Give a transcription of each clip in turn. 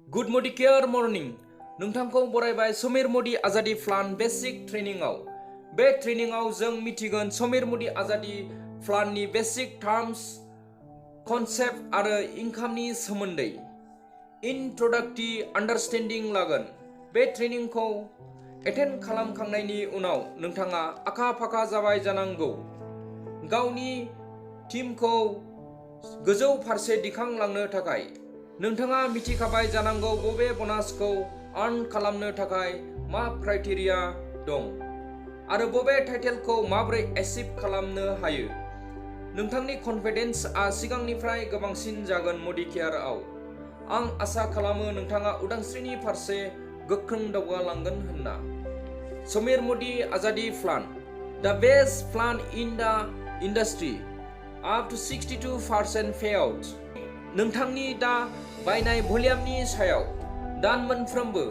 Good मडिकेयार morning नोंथांखौ बरायबाय समीर मदि आजादी plan basic ट्रेनिंआव। बे ट्रेनिंआव जों मिथिगोन समीर मदि आजादी प्लाननि बेसिक टार्म्स, कनसेप्ट आरो इनकामनि सोमोन्दै इन्ट्रोडक्टरि आन्डारस्टेन्डिं लागोन। बे ट्रेनिंखौ एटेन्ड खालामखांनायनि उनाव नोंथाङा आखा-फाखा जाबाय जानांगौ। गावनि टीमखौ गोजौ फारसे दिखांलांनो थाखाय नोंथाङा मिथिखाबाय जानांगौ बबे ब'नासखौ आर्न खालामनो थाखाय मा क्राइटेरिया दं आरो बबे टाइटेलखौ माबोरै एचिभ खालामनो हायो। नोंथांनि कनफिडेन्सआ सिगांनिफ्राय गोबांसिन जागोन मडिकेयारआव। आं आसा खालामो नोंथाङा उदांस्रिनि फारसे गोख्रों दावगालांगोन होनना। समीर मदि आजादी प्लान, द best plan in the industry, up to 62% payout. नोंथांनि दा बायनाय भलिउमनि सायाव दान मोनफ्रोमबो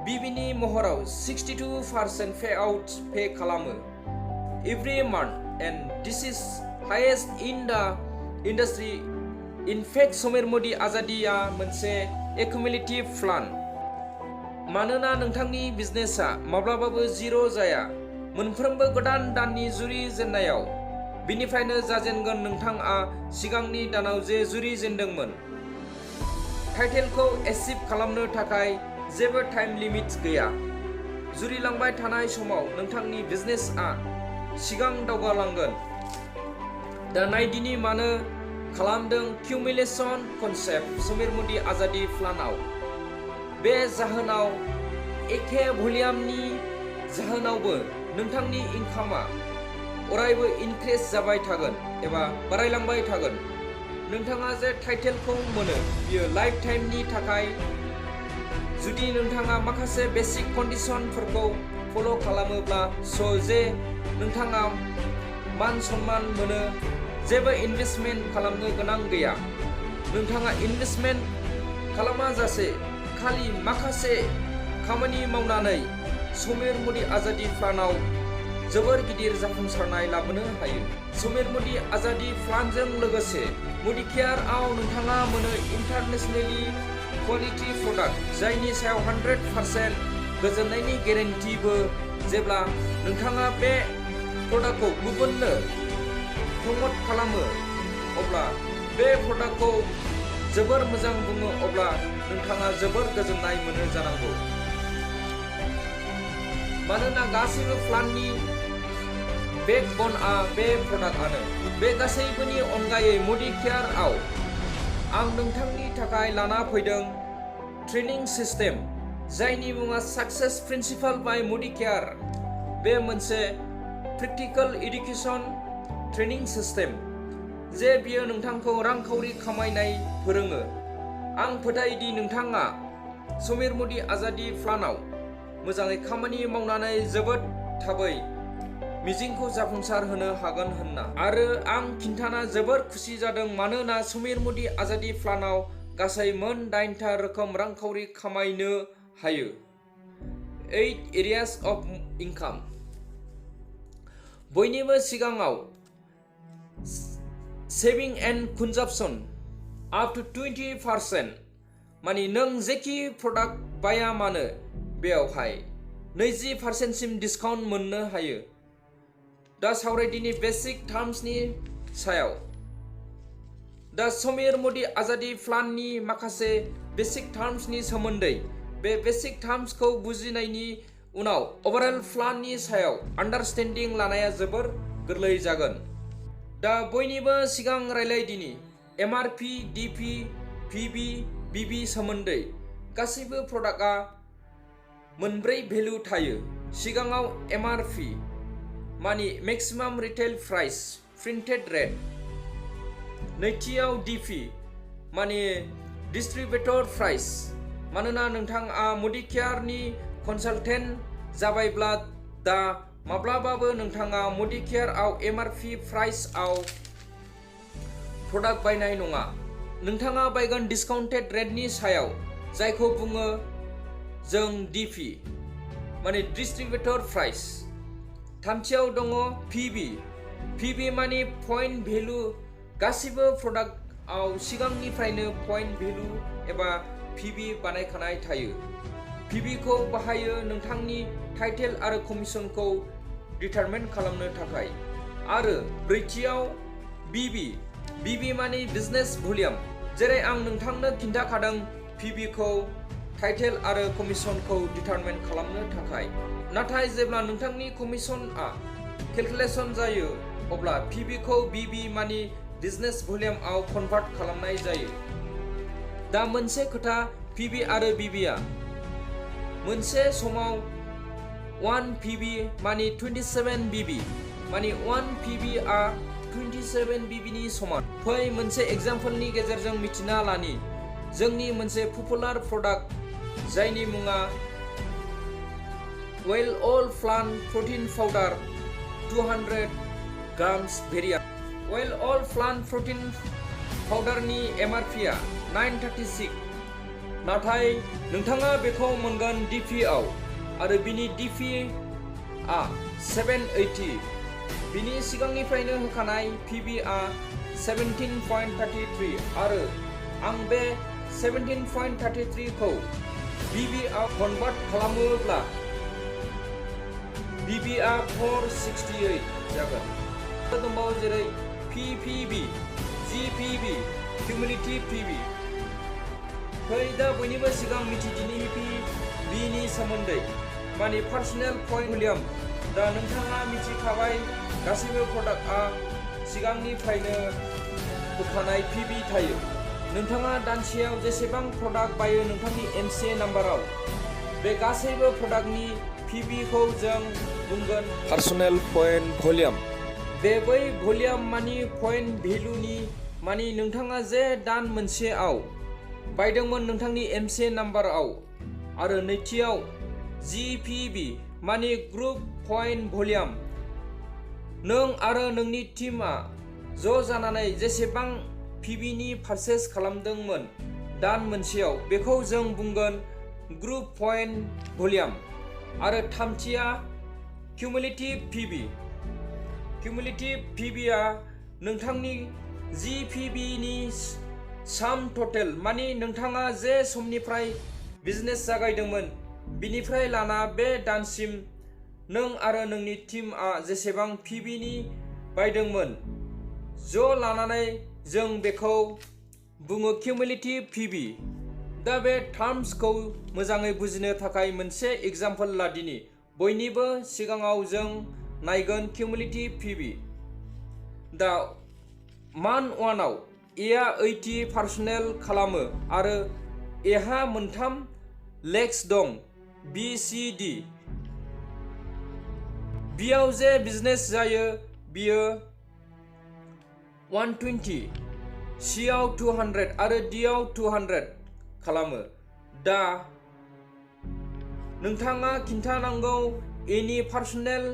बिबिनि महराव 62% पेआउट पे खालामो every month and this is highest in the industry. In fact Sameer मदि आजादीआ मोनसे एकुमुलेटिभ प्लान, मानोना नोंथांनि बिजनेसआ माब्लाबाबो जिर' जाया। मोनफ्रोमबो गोदान दाननि जुरि जेननायाव बिनिफ्रायनो जाजेनगोन नोंथाङा सिगांनि दानाव जे जुरि जेनदोंमोन। टाइटेलखौ एचिभ खालामनो थाखाय जेबो टाइम लिमिट गैया। जुरिलांबाय थानाय समाव नोंथांनि बिजनेसआ सिगां दावगालांगोन। दा नायदिनि मानो खालामदों किउमुलेसन कनसेप्ट समीर मदि आजादी प्लानआव। बे जाहोनाव एखे भलिउमनि जाहोनावबो नोंथांनि इनकामआ अरायबो इनक्रिज जाबाय थागोन एबा बारायलांबाय थागोन। नोंथाङा जे टाइटेलखौ मोनो बियो लाइफ टाइमनि थाखाय। जुदि नोंथाङा माखासे बेसिक कन्डिशनफोरखौ फल' खालामोब्ला जे नोंथाङा मान सन्मान मोनो, जेबो इनभेस्टमेन्ट खालामनो गोनां गैया। नोंथाङा इनभेस्टमेन्ट खालामाजासे खालि माखासे खामानि मावनानै समीर मदि आजादी प्लानआव जोबोर गिदिर जाफुंसारनाय लाबोनो हायो। समीर मदि आजादी प्लानजों लोगोसे मडिकेयारआव नोंथाङा मोनो इन्टारनेशनेलि क्वालिटी प्रडाक्ट, जायनि सायाव 100% गोजोननायनि गेरेन्टिबो। जेब्ला नोंथाङा बे प्रडाक्टखौ गुबुननो प्रमट खालामो अब्ला बे प्रडाक्टखौ जोबोर मोजां बुङो, अब्ला नोंथाङा जोबोर गोजोननाय मोनो जानांगौ। मानोना गासैबो प्लाननि बेकबनआ बे प्रडाक्टआनो। बे गासैबोनि अनगायै मडिकेयारआव आं नोंथांनि थाखाय लाना फैदों ट्रेनिं सिस्टेम, जायनि मुङा सक्सेस प्रिन्सिपाल बाय मडिकेयार। बे मोनसे प्रेक्टिकल एडुकेसन ट्रेनिं सिस्टेम जे बियो नोंथांखौ रांखावरि खामायनाय फोरोङो। आं फोथायोदि नोंथाङा समीर मदि आजादी प्लानआव मोजाङै खामानि मावनानै जोबोद थाबै मिजिंखौ जाफुंसार होनो हागोन होनना। आरो आं खिन्थाना जोबोर खुसि जादों, मानोना समीर मदि आजादी प्लानआव गासै मोन 9टा रोखोम रांखावरि खामायनो हायो। 8 एरियाज अफ इनकाम। बयनिबो सिगाङाव सेभिं एन्ड कनजाम्पसन आप टू 20%। मानि नों जेखि प्रडाक्ट बाया मानो बेयावहाय 20% सिम डिसकाउन्ट मोननो हायो। दा सावरायदिनि बेसिक टार्म्सनि सायाव। दा समीर मदि आजादी प्लाननि माखासे बेसिक टार्म्सनि सोमोन्दै। बे बेसिक टार्म्सखौ बुजिनायनि उनाव ओभारअल प्लाननि सायाव आन्डारस्टेन्डिं लानाया जोबोर गोरलै जागोन। दा बयनिबो सिगां रायलायदिनि एमआरपि, डिपि, पिबि, बिबि सोमोन्दै। गासैबो प्रडाक्टआ मोनब्रै भेलु थायो। सिगाङाव एमआरपि मानि maximum retail price, printed rate. नैथियाव डिपि मानि डिस्ट्रिबिउटर प्राइस। मानोना नोंथाङा मडिकेयारनि कनसालटेन्ट जाबायब्ला दा माब्लाबाबो नोंथाङा मडिकेयारआव एमआरपि प्राइसआव प्रडाक्ट बायनाय नङा। नोंथाङा बायगोन डिसकाउन्टेड रेटनि सायाव, जायखौ बुङो जों डिपि माने डिस्ट्रिबिउटर प्राइस। थामथियाव दङ पिबि। पिबि मानि पइन्ट भेलु। गासिबो प्रडाक्टआव सिगांनिफ्रायनो पइन्ट भेलु एबा PB बानायखानाय थायो। PB खौ बाहायो नोंथांनि टाइटेल आरो कमिसनखौ डिटारमाइन खालामनो थाखाय। आरो ब्रैथियाव BB माने बिजनेस भलिउम। जेरै आं नोंथांनो खिन्थाखादों PB खौ टाइटेल आरो कमिसनखौ डिटारमाइन खालामनो थाखाय। नाथाय जेब्ला नोंथांनि कमिसनआ केलकुलेसन जायो अब्ला PB खौ BB माने बिजनेस भलिउमआव कनभार्ट खालामनाय जायो। दा मोनसे खोथा PB आरो BB आ मोनसे समाव 1 PB माने 27 BB माने 1 PB आ 27 BB नि समान। फै मोनसे एग्जाम्पलनि गेजेरजों मिथिना लानि। जोंनि मोनसे पपुलार प्रडाक्ट जायनि मुङा well all plant protein powder 200 grams variant. Well all plant protein पाउडारनि MRP आ 936, नाथाय नोंथाङा बेखौ मोनगोन DP आव आरो बिनि DP आ 780। बिनि सिगांनिफ्रायनो होखानाय PB आ 17.33 आरो आं बे 17.33 खौ BB आव कनभार्ट खालामोब्ला BB आ 468 जागोन। दंबावो जेरै PPB, GPB, किउमुलेटिभ PB। फै दा बयनिबो सिगां मिथिदिनि PB नि सोमोन्दै माने पार्सनेल पइन्ट भलिउम। दा नोंथाङा मिथिखाबाय गासैबो प्रडाक्टआ सिगांनिफ्रायनो होखानाय PB थायो। नोंथाङा दानसेयाव जेसेबां प्रडाक्ट बायो नोंथांनि MCA नाम्बाराव बे गासैबो प्रडाक्टनि PB खौ जों बुंगोन पार्सनेल पइन्ट भलिउम। बे बै भलिउम मानि पइन्ट भेलुनि मानि नोंथाङा जे दान मोनसेआव बायदोंमोन नोंथांनि MCA नाम्बाराव। आरो नैथियाव GPB मानि ग्रुप पइन्ट भलिउम। नों आरो नोंनि टीमआ ज' जानानै जेसेबां PB नि पारचेज खालामदोंमोन दान मोनसेयाव बेखौ जों बुंगोन ग्रुप पइन्ट भलिउम। आरो थामथिया किउमुलेटिभ PB। किउमुलेटिभ PB आ नोंथांनि GPB नि साम टटेल मानि नोंथाङा जे समनिफ्राय बिजनेस जागायदोंमोन बिनिफ्राय लाना बे दानसिम नों आरो नोंनि टीमआ जेसेबां PB नि बायदोंमोन ज' लानानै जों बेखौ बुङो किउमुलेटिभ PB। दा बे टार्म्सखौ मोजाङै बुजिनो थाखाय मोनसे एग्जाम्पल लादिनि। बयनिबो सिगाङाव जों नायगोन किउमुलेटिभ PB। दा मान्थ 1 आव A आ 80 पार्सनेल खालामो आरो A हा मोनथाम लेग्स दं B, C, D। B आव जे बिजनेस जायो बियो 120, C आव 200 आरो D आव 200 खालामो। दा नोंथाङा खिन्थानांगौ A नि पार्सनेल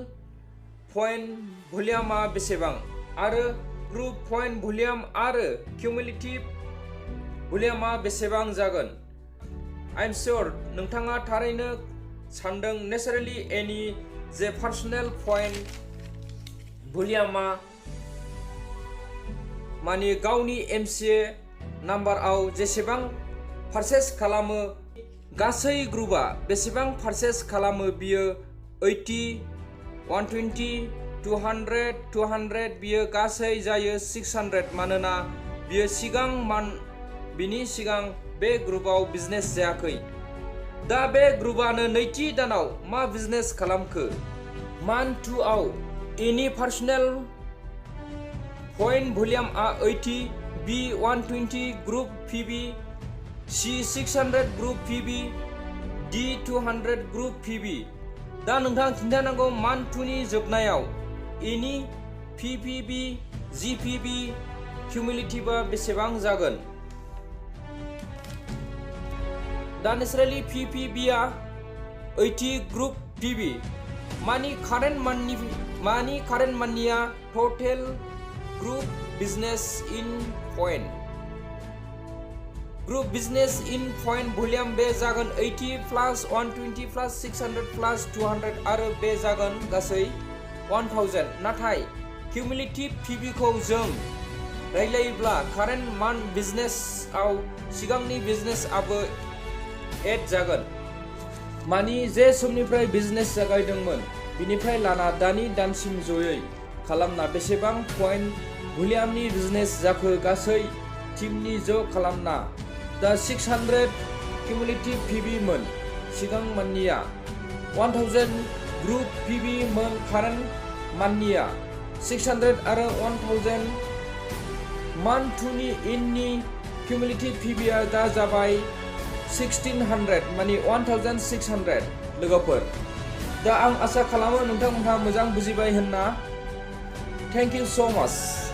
पइन्ट भलिउमआ बेसेबां आरो ग्रुप पइन्ट भलिउम आरो किउमुलेटिभ भलिउमआ बेसेबां जागोन। आइ एम श्योर नोंथाङा थारैनो सानदों नेचारेलि A नि जे पार्सनेल पइन्ट भलिउमआ माने गावनि MCA नाम्बारआव जेसेबां पारचेज खालामो गासै ग्रुपआ बेसेबां पारचेज खालामो बियो 80, 120, 200, 200 बियो गासै जायो 600 मानोना बियो बिनि सिगां बे ग्रुपआव बिजनेस जायाखै। दा बे ग्रुपआनो नैथि दानाव मा बिजनेस खालामखो। मान्थ 2 आव A नि पार्सनेल पइन्ट भलिउमआ 80, B 120 group PB, C 600 group PB, D 200 group PB। दा नोंथाङा खिन्थानांगौ मान्थ 2 नि जोबनायाव A नि PPB, GPB, किउमुलेटिभआ बेसेबां जागोन। दा नेचारेलि PPB आ 80 ग्रुप PB मानि कारेन्ट मान्थनिया total group business in point. Group business in point volume बे जागोन 80 प्लास 120 प्लास 600 प्लास 200 आरो बे जागोन गासै 1000। नाथाय किउमुलेटिभ PB खौ जों रायलायोब्ला कारेन्ट मान्थ बिजनेसआव सिगांनि बिजनेसआबो एड जागोन। मानि जे समनिफ्राय बिजनेस जागायदोंमोन बिनिफ्राय लाना दानि दानसिम जयै खालामना बेसेबां पइन्ट भलिउमनि बिजनेस जाखो गासै टीमनि ज' खालामना दा 600 किउमुलेटिभ पिबि मोन। सिगां माननिया 1000 ग्रुप पिबि मोन। कारेन्ट माननिया 600 आरो 1000 मान्थ 2 नि इननि किउमुलेटिभ पिबिआ दा जाबाय 1600 माने 1600 लोगोफोर। दा आं आसा खालामो नोंथांमोनहा मोजां बुजिबाय होनना। थेंक इउ स' माच।